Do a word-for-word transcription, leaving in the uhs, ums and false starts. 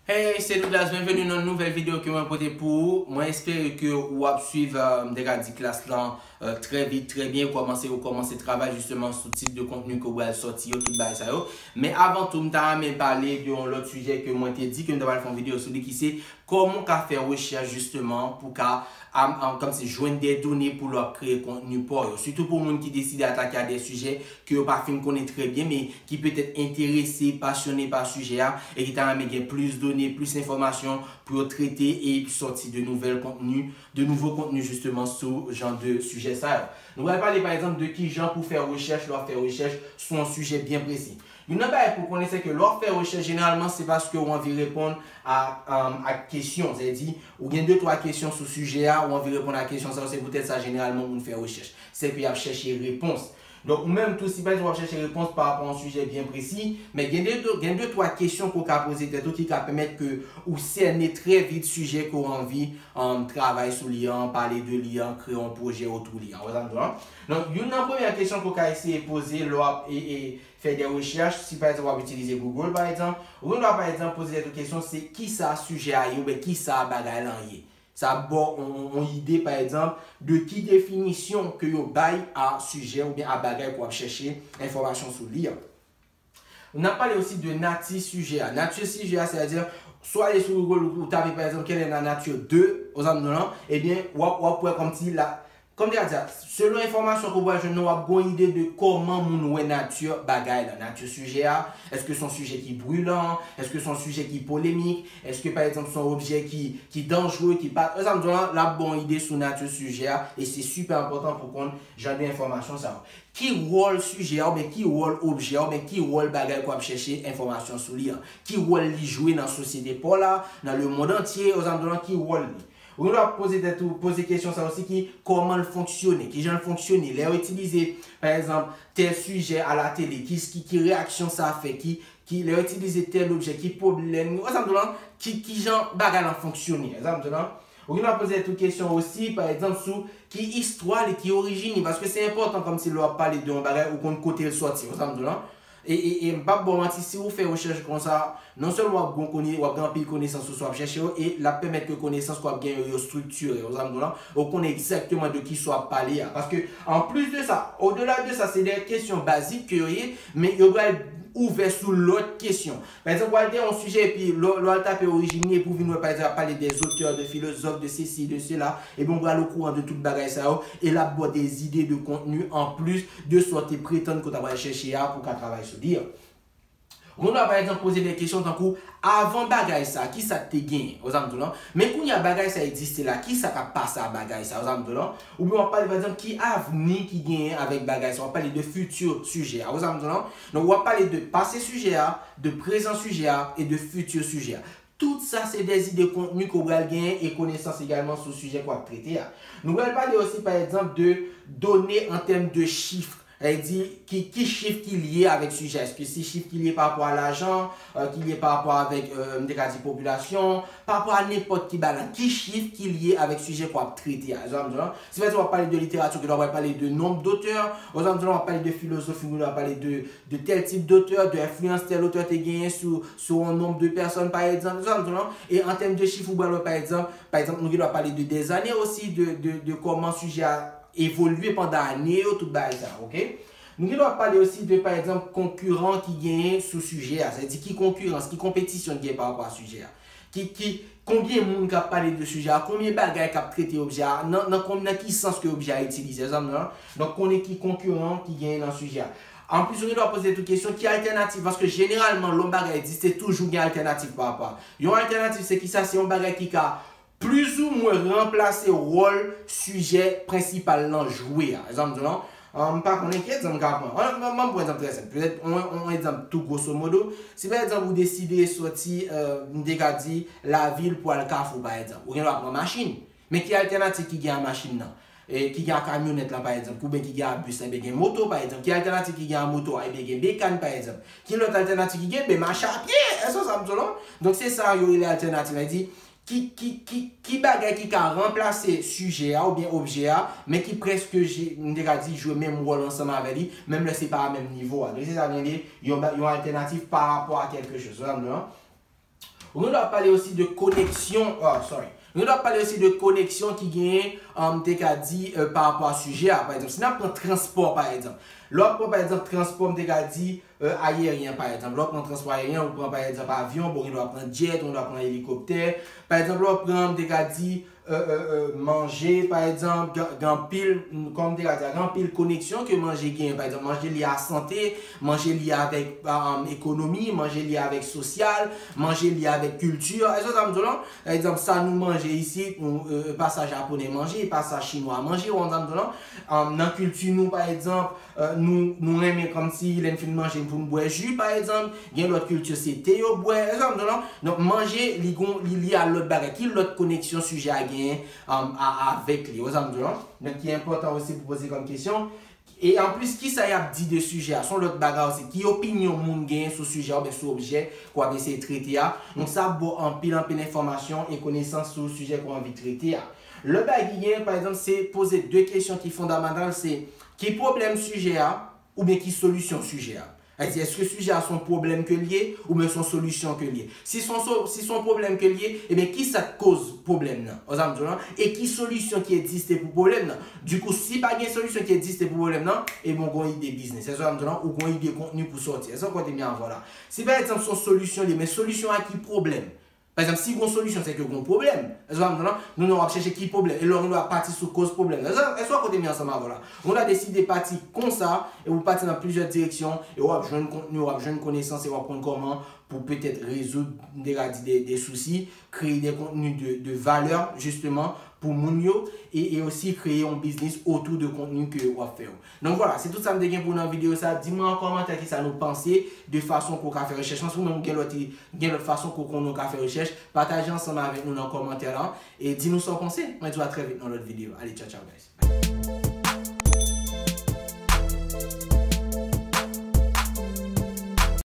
Hey, se Douglas, byenveni nan nouvèl videyo ke mwen pote pou ou. Mwen espere ke ou ap swiv, euh, m te ka di klas lan, euh, trè vit, trè byen. Ou kòmanse, ou kòmanse travay jisteman sou tip de kontni ke ou pral sòti yo, tout bagay sa yo. Men avan tou, m ta renmen pale de yon lòt sijè ke mwen te di ke m ta pral fè yon videyo sou li, ki se kòman w ka fè rechèch jisteman pou w ka, am, am, kòmsi jwenn de done pou lè w ap kreye kontni pa w yo. Sitou pou moun ki deside atake a de sijè ke yo pa fin konnen trè byen, men ki petèt enterese, pasyone pa sijè a, e ki ta renmen gen plis done, plis enfòmasyon pou yo trete e sòti de nouvèl kontni, de nouvo kontni jisteman sou jan de sijè sa yo. Nou pral pale pa egzanp de kijan pou fè rechèch, lè w ap fè rechèch sou yon sijè byen presi. Youn nan bagay pou w konnen, se ke lè w ap fè rechèch, jeneralman, se paske w anvi reponn a, um, a kesyon. Sa vle di, ou gen de twa kesyon sou sijè a, ou anvi reponn a kesyon sa yo, se poutèt sa, jeneralman, moun fè rechèch. Se ke y ap chèche repons. Donk, ou menm tou, si pa egzanp w ap chèche repons pa rapò a yon sijè byen presi, men gen de, gen de twa kesyon ke w ka poze tèt ou ki ka pèmèt ke ou sène trè vit sijè ke w anvi, um, travay sou li an, pale de li an, kreye yon pwojè otou li an. Ou wè sa m di w lan? Donk, youn nan premyè kesyon ke w ka eseye poze lè w ap, e, e, fè de rechèch, si pa egzanp w ap itilize Google, pa egzanp, ou gen dwa, pa egzanp, poze tèt ou kesyon, se kisa sijè a ye oubyen kisa bagay lan ye. Sa ap ba w yon, yon, yon ide, pa egzanp, de ki definisyon ke yo bay a sijè oubyen a bagay ke w ap chèche enfòmasyon sou li an. N ap pale osi de nati sijè a. Nati sijè a, sètadi, si w ale sou Google, ou, ou tape, pa egzanp, quelle est la nature de, ou sa m di w lan, ebyen, w ap, w ap wè kòmsi la, kòm m te ka di a, selon enfòmasyon ke w pral jwenn nan, w ap gen yon ide de kòman moun wè nati bagay la, nati sijè a. Èske se yon sijè ki brilan? Èske se yon sijè ki polemik? Èske, pa egzanp, se yon objè ki, ki danjere, ki pa, sa m di w lan, l ap ba w yon ide sou nati sijè a, e se sipè enpòtan pou w konn jan de enfòmasyon sa yo. Ki wòl sijè a, oubyen ki wòl objè a, oubyen ki wòl bagay ke w ap chèche enfòmasyon sou li an? Ki wòl li jwe nan sosyete pa w la, nan lemonn antye, ou sa m di w lan, ki wòl li? Ou gen dwa poze tèt ou, poze kesyon sa osi ki, kòman l fonksyone, kijan l fonksyone. Lè yo itilize, pa egzanp, tèl sijè alatele, ki, ki, ki reyaksyon sa fè, ki, ki, lè yo itilize tèl objè, ki pwoblèm, ou sa m di w lan, ki, kijan bagay lan fonksyone, ou sa m di w lan. Ou gen dwa poze tèt ou kesyon osi, pa egzanp, sou ki istwa li, ki orijin li, paske se enpòtan kòmsi lè w ap pale de yon bagay, ou konn kote l sòti, ou sa m di w lan. E, e, e m p ap ba w manti, si ou fè rechèch konsa, non sèlman w ap gen kone-, w ap gen anpil konesans sou sa w ap chèche yo, e l ap pèmèt ke konesans ke w ap gen yo, yo estriktire, ou sa m di w lan, ou konnen egzakteman de kisa w ap pale a. Paske, anplis de sa, odela de sa, se de kesyon bazik ke yo ye, men yo pral ouvè sou lòt kesyon. Pa egzanp, w al dèyè yon sijè, epi lè, lè w al tape orijin li, epi w vin wè, pa egzanp, y ap pale des auteurs, de philosophes, de ceci, de cela, ebyen, w pral okouran de tout bagay sa yo, e l ap ba w de ide de kontni anplis de sa w te pretann ke w ta pral chèche a pou w ka travay sou li an. Ou gen dwa, pa egzanp, poze de kesyon tankou, avan bagay sa, kisa k te genyen? Ou sa m di w lan? Men kounye a bagay sa egziste la, kisa k ap pase a bagay sa? Ou sa m di w lan? Oubyen w ap pale, pa egzanp, ki avni ki genyen avèk bagay sa? W ap pale de fiti sijè a. Ou sa m di w lan? Donk, w ap pale de pase sijè a, de prezan sijè a e de fiti sijè a. Tout sa se de ide kontni ke w pral genyen e konesans egalman sou sijè ke w ap trete a. Nou pral pale osi, pa egzanp, de done an tèm de chif. Sa vle di, ki, ki chif ki lye avèk sijè a? Èske se chif ki lye pa rapò a lajan, euh, ki lye pa rapò avèk, euh, m te ka di popilasyon, pa rapò a nenpòt ki bagay? Ki chif ki lye avèk sijè ke w ap trete a? Ou sa m di w lan? Si pa egzanp w ap pale de literati, ou gen dwa pral pale de nonb dotè, ou sa m di w lan, w ap pale de filozofi, ou gen dwa pale de, de tèl tip dotè, de enfliyans tèl otè te genyen sou, sou yon nonb de pèsòn, pa egzanp, ou sa m di w lan? E an tèm de chif, ou pral wè, pa egzanp, pa egzanp, nou gen dwa pale de dèzane osi, de, de, de kòman sijè a evolye pandan ane yo, tout bagay sa, oke? Nou gen dwa pale osi de, pa egzanp, konkiran ki genyen sou sijè a. Sa vle di ki konkirans, ki konpetisyon ki genyen pa rapò a sijè a. Ki, ki, konbyen moun k ap pale de sijè a, konbyen bagay k ap trete objè a, nan, nan, kon-, nan ki sans ke objè a itilize, sa m di w lan? Donk, konnen ki konkiran ki genyen nan sijè a. Anplis, ou gen dwa poze tou kesyon, ki altènativ? Paske jeneralman, lè yon bagay egziste, toujou gen altènativ pa rapò a. Yon altènativ, se kisa? Se yon bagay ki ka plizoumwen ranplase wòl sijè prensipal lan jwe a. Egzanp, di w lan, ah, m pa konnen ki egzanp m ka pran. An, m, m, m pran egzanp trè senp. Petèt, on, on egzanp tou gwoso modo. Si pa egzanp ou deside sòti, euh, m te ka di, lavil pou al Kafou, pa egzanp. Ou gen dwa pran machin. Men ki altènativ ki gen a machin nan? E ki gen a kamyonèt lan, pa egzanp, oubyen ki gen a bis lan, ebyen gen moto, pa egzanp. Ki altènativ ki gen a moto a? Ebyen gen bekàn, pa egzanp. Ki lòt altènativ ki gen? Ben, mache a pye! Èske w sa m di w lan? Donk, se sa yo rele altènativ. Sa vle di, ki, ki, ki, ki bagay ki ka ranplase sijè a oubyen objè a, men ki prèske, je, m te ka di, jwe menm wòl ansanm avè li, menm lè se pa a menm nivo a. Donk, se sa nou rele yon ba-, yon altènativ pa rapò a kèlke choz. Ou sa m di w lan? Ou gen dwa pale osi de koneksyon, oh, sorry. Ou gen dwa pale osi de koneksyon ki genyen, um, m te ka di, euh, pa rapò a sijè a. Pa egzanp, si n ap pran transpò, pa egzanp. Lè w ap pran, pa egzanp, transpò, m te ka di, euh, ayeryen, pa egzanp. Lè w ap pran transpò ayeryen, ou pran, pa egzanp, avyon, bon, ou gen dwa pran jet, ou gen dwa pran elikoptè. Pa egzanp, lè w ap pran, m te ka di, euh, euh, euh, manje, pa egzanp, gen, gen anpil, kòm m te ka di, gen anpil koneksyon ke manje genyen. Pa egzanp, manje lye a sante, manje lye avèk, um, ekonomi, manje lye avèk sosyal, manje lye avèk kilti. Èske w sa m di w lan? Pa egzanp, sa nou manje isit, nou, euh, pa sa japonè manje, pa sa chinwa manje, ou konn sa m di w lan? Um, nan kilti nou, pa egzanp, euh, nou, nou renmen kòmsi lè n fin manje pou n bwè ji, pa egzanp, gen lòt kilti se te yo bwè, èske w sa m di w lan? Donk, manje, li gon, li lye a lòt bagay. Ki lòt koneksyon sijè a genyen, um, a, avèk li, ou sa m di w lan? Donk, ki enpòtan osi pou poze kòm kesyon. E anplis, kisa y ap di de sijè a? Se yon lòt bagay osi. Ki opinyon moun genyen sou sijè a oubyen sou objè ke w ap eseye trete a? Donk, sa ap ba w anpil, anpil enfòmasyon e konesans sou sijè ke w anvi trete a. Lòt bagay ki genyen, pa egzanp, se poze de kesyon ki fondamantal, se ki pwoblèm sijè a oubyen ki solisyon sijè a? Sa vle di, èske sijè a se yon pwoblèm ke l ye oubyen se yon solisyon ke l ye? Si se yon so-, si se yon pwoblèm ke l ye, ebyen, kisa k koz pwoblèm nan? Ou sa m di w lan? E ki solisyon ki egziste pou pwoblèm nan? Dikou, si pa gen solisyon ki egziste pou pwoblèm nan, ebyen, ou gon ide biznis. Èske w sa m di w lan? Ou gon ide kontni pou sòti. Èske w kote m ye avè w la? Si pa egzanp, se yon solisyon li ye, men solisyon a ki pwoblèm? Pa egzanp, si gon solisyon, se ke gon pwoblèm. Èske w sa m di w lan? Nou, nou ap chèche ki pwoblèm. E lè w gen dwa pati sou koz pwoblèm nan. Èske, èske w kote m ye ansanm avè w la? Ou gen dwa deside pati konsa, e ou pati nan plizyè direksyon, e w ap jwenn kontni, w ap jwenn konesans, e w ap konn kòman pou petèt rezoud, m te ka di, de, de sousi, kreye de kontni de, de valè, jisteman, pou moun yo, e, e osi kreye yon biznis otou de kontni ke w ap fè yo. Donk, vwala, se tout sa m te gen pou w nan videyo sa. Di mwen an kòmantè kisa nou panse de fason ke w ka fè rechèch lan. Si w menm ou gen lòt, gen lòt fason ke w konnen w ka fè rechèch, pataje ansanm avèk nou nan kòmantè la. E di nou sa w panse. Mwen di w a trè vit nan lòt videyo. Ale, tchaw, tchaw, guys. Bye.